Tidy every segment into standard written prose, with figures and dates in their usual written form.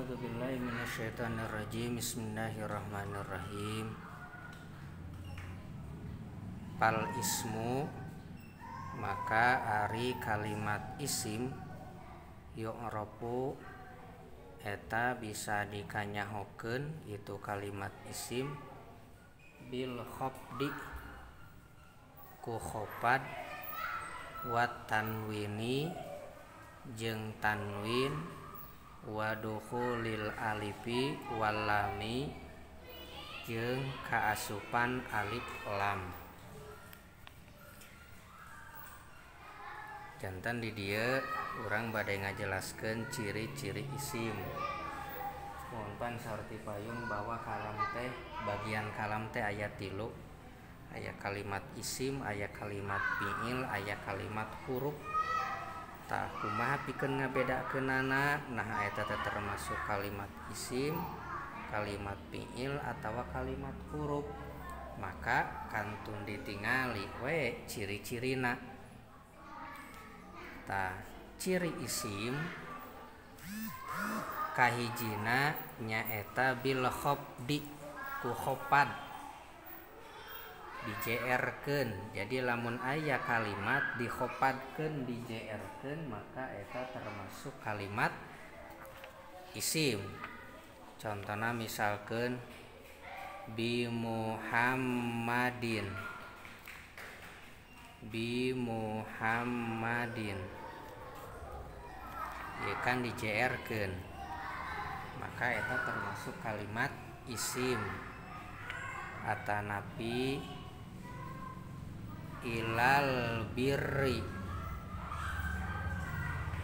A'udzubillahi minasyaitonirrajim. Bismillahirrahmanirrahim. Pal ismu, maka ari kalimat isim yu'rafu eta bisa dikanyahokeun itu kalimat isim bil khafdi ku khofad wa tanwini jeung tanwin wa dukhulil alifi wal lami jeung kaasupan alif lam. Jantan di dieu urang bade ngajelaskeun ciri-ciri isim. Mohon pan sarti payun bahwa kalam teh bagian kalam teh aya tilu, aya kalimat isim, aya kalimat fiil, aya kalimat huruf. Tah kumaha pikeun ngabedakeunana? Nah eta teh termasuk kalimat isim, kalimat fiil atawa kalimat huruf. Maka kantun ditingali we ciri-cirina. Tah ciri isim kahijina nyaeta bil khafdi ku khofad di-JR-keun. Jadi lamun aya kalimat dikhofadkeun di-JR-keun maka eta termasuk kalimat isim. Contohna misalkeun bi Muhammadin, bi Muhammadin, ya kan di-JR-keun, maka eta termasuk kalimat isim. Atanapi ilal birri,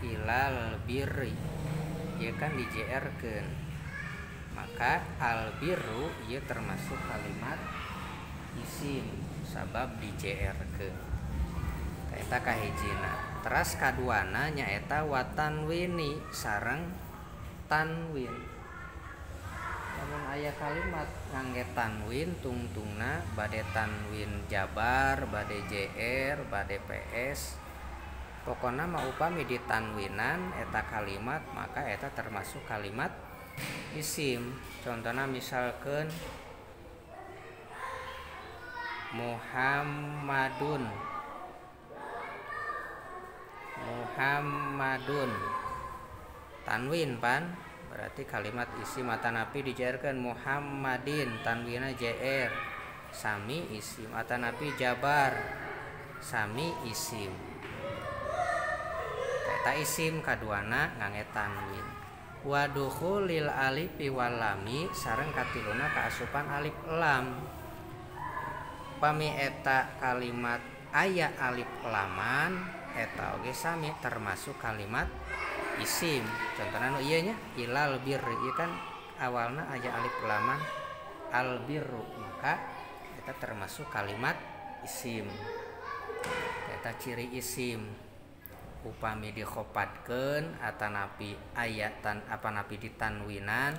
ilal birri, ya kan di-JR-keun, maka al birru ieu termasuk kalimat isim sabab di-JR-keun. Eta kahijina. Teras kaduana nyaeta wa tanwini sareng tanwin. Lamun aya kalimat ngangge tanwin tungtungna bade tanwin jabar, bade JR, bade PS. Pokona mah upami ditanwinan eta kalimat maka eta termasuk kalimat isim. Contohna misalkeun Muhammadun, Muhammadun tanwin pan berarti kalimat isim. Atanapi dijarkeun Muhammadin tanwina JR sami isim. Atanapi jabar sami isim. Eta isim kaduana ngangge tanwin. Wa dukhulil alifi wal lami sareng katiluna kaasupan alif lam. Pami eta kalimat aya alif laman eta oge sami termasuk kalimat isim. Contohna nu ieu nya ilal birri, ieu kan awalna aya alif laman al birru, maka eta termasuk kalimat isim. Eta ciri isim. Upami dikhopadkeun atanapi aya tan apanapi ditanwinan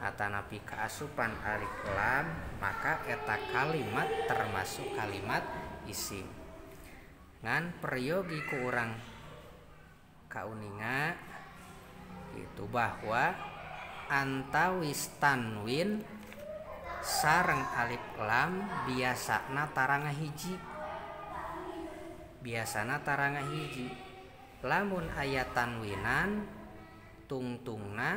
atanapi kaasupan alif lam, maka eta kalimat termasuk kalimat isim. Ngan peryogi ku urang kauninga itu bahwa antawis tanwin sareng alif lam biasana taranga hiji, biasana taranga hiji. Lamun aya tanwinan tungtungna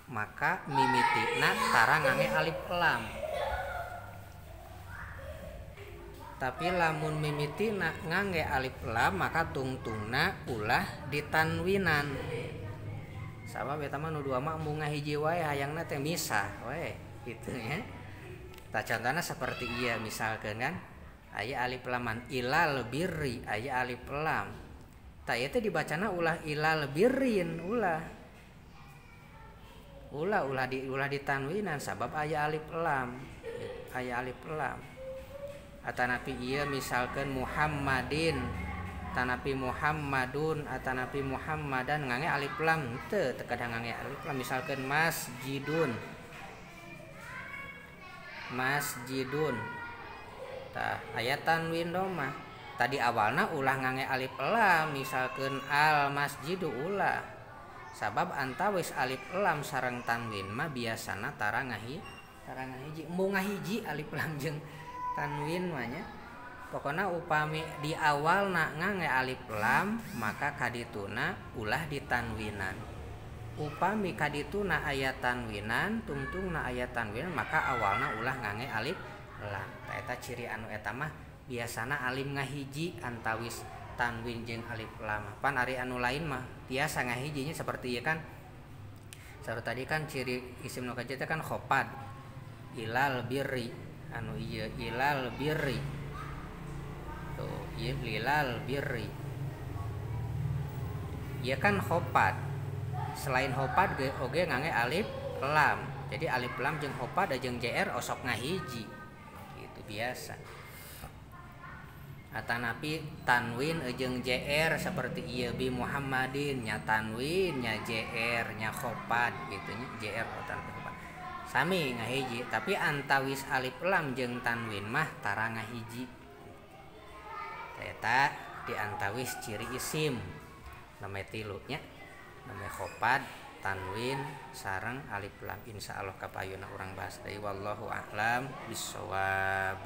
maka mimitina tara ngangge alif lam. Tapi lamun mimitina ngangge alif lam maka tungtungna ulah ditanwinan. Sabab eta mah nu dua mah embung ngahiji wae hayangna teh misah wae kitu nya. Tah contona seperti ieu misalkeun kan aya alif laman ilal birri, aya alif lam. Tah ieu teh dibacana ulah ilal birrin, ulah. Ulah ulah di ulah ditanwinan sabab aya alif lam, aya alif lam. Atanapi ieu misalkeun Muhammadin, tanapi Muhammadun, atanapi Muhammadan ngangge alif lam teu, teu kadang ngangge alif lam. Misalkeun masjidun, masjidun, tah aya tanwin domah. Tadi awalna ulah ngangge alif lam, misalkeun al masjidu ulah. Sabab antawis alif lam sareng tanwin mah biasana tara ngahiji embung ngahiji alif lam jeung tanwin mah nya. Pokona upami di awalna ngange alif lam maka kadituna ulah ditanwinan. Upami kadituna aya tanwinan tungtungna aya tanwinan maka awalna ulah ngange alif lam. Ta eta ciri anu eta mah biasana alim ngahiji antawis tanwin jeung alif lam. Pan ari anu lain mah biasa ngahijinya seperti ieu kan. Saur tadi kan ciri isim nu kaja teh kan khopad ilal birri anu ieu ilal birri. Tuh ieu ilal birri. Ieu kan khopad. Selain khopad ge oge ngange alif lam. Jadi alif lam jeung khopad jeung jr osok ngahiji. Gitu biasa. Atanapi tanwin jeung jr seperti ieu bi Muhammadin nya tanwin nya jr nya khopad gitu nya jr tanwin khopad sami ngahiji tapi antawis alif lam jeung tanwin mah tara ngahiji. Eta di antawis ciri isim name tilu nya name khopad tanwin sareng alif lam. Insyaallah kapayuna urang bahas deui wallahu a'lam bissawab.